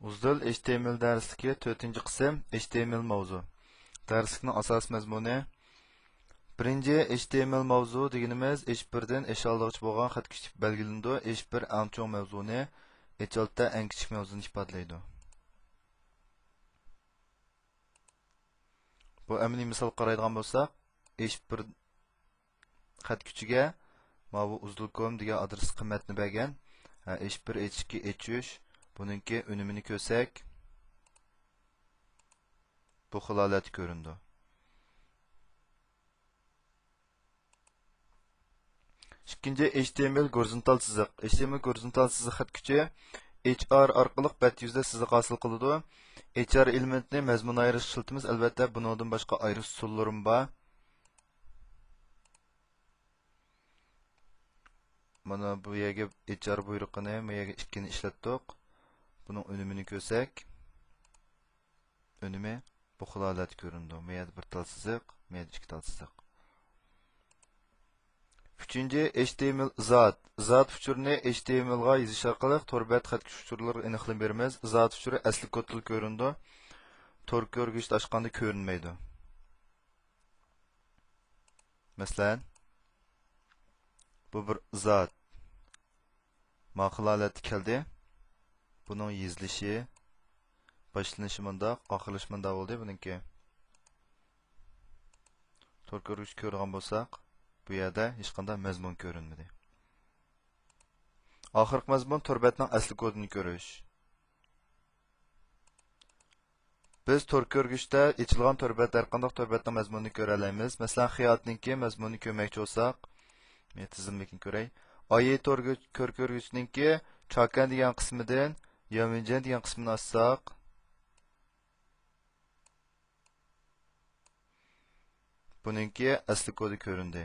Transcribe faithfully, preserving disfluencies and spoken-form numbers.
ئۇزدىل ئېچ تى ئېم ئېل دەرسلىكى، تۆتىنچى قىسىم، ئېچ تى ئېم ئېل ماۋزۇ. دەرسلىكنىڭ ئاساسىي مەزمۇنى. بىرىنچى، ئېچ تى ئېم ئېل ماۋزۇ دېگىنىمىز ئېچ بىردىن ئېچ ئالتىغىچە بولغان خەت كۈچى بەلگىلىنىدۇ. ئېچ بىر ئەڭ چوڭ مەۋزۇنى، ئېچ ئالتە ئەڭ كىچىك مەۋزۇنى ئىپادىلەيدۇ. بۇ ئەمەلىي مىسالغا قارايدىغان بولساق، ئېچ بىر خەت كۈچىگە ماۋۇ ئۇزدىل كوم دېگەن ئادرېس قىممەتنى بەرگەن. ھە، ئېچ بىر، ئېچ ئىككى، ئېچ ئۈچ، بۇنىڭكى ئۈنۈمىنى كۆرسەك، بۇ خىل ھالەتتە كۆرۈنىدۇ. ئىككىنچى، ئېچ تى ئېم ئېل گورىزونتال سىزىق. ئېچ تى ئېم ئېل گورىزونتال سىزىق خەت كۈچى ئېچ ئار ئارقىلىق بەت يۈزىدە سىزىق ھاسىل قىلىدۇ. ئېچ ئار ئېلېمېنتنى مەزمۇن ئايرىشقا ئىشلىتىمىز. ئەلۋەتتە، بۇنىڭدىن باشقا ئايرىش ئۇسۇللىرىمۇ بار. مانا بۇ يەرگە ئېچ ئار بۇيرۇقىنى، بۇ يەرگە ئىككىنى ئىشلەتتۇق. بۇنىڭ ئۈنۈمىنى كۆرسەك، ئۈنۈمى بۇ خىل ھالەتتە كۆرۈنىدۇ. بۇ يەردە بىر تال سىزىق، بۇ يەردە ئىككى تال سىزىق. ئۈچىنچى، ئېچ تى ئېم ئېل ئىزاھات. ئىزاھات ئۇچۇرىنى ئېچ تى ئېم ئېلغا يېزىش ئارقىلىق تور بەت خەت كۈچ ئۇچۇرلىرىغا ئېنىقلىما بېرىمىز. ئىزاھات ئۇچۇرى ئەسلى كودتىلا كۆرۈنىدۇ. تور كۆرگۈچتە ئاچقاندا كۆرۈنمەيدۇ. مەسىلەن، بۇ بىر ئىزاھات. ماقۇل ھالەتتە كەلدى. بۇنىڭ يېزىلىشى، باشلىنىشى مۇنداق، ئاخىرلىشى مۇنداق بولدى بۇنىڭكى. تور كۆرگۈچ كۆرىدىغان بولساق، بۇ يەردە ھېچقانداق مەزمۇن كۆرۈنمىدى. ئاخىرقى مەزمۇن تور بەتنىڭ ئەسلى كودىنى كۆرۈش. بىز تور كۆرگۈچتە ئېچىلغان تور بەت، ھەرقانداق تور بەتنىڭ مەزمۇنىنى كۆرەلەيمىز. مەسىلەن، خىياتنىڭكى مەزمۇنىنى كۆرمەكچى بولساق، مەن تىزىملىكىنى كۆرەي. ئايى تور كۆر-، كۆرگۈچنىڭكى چاكەن دېگەن قىسمىدىن ياۋمىنجەن دېگەن قىسمىنى ئاچساق، بۇنىڭكى ئەسلى كودى كۆرۈندى.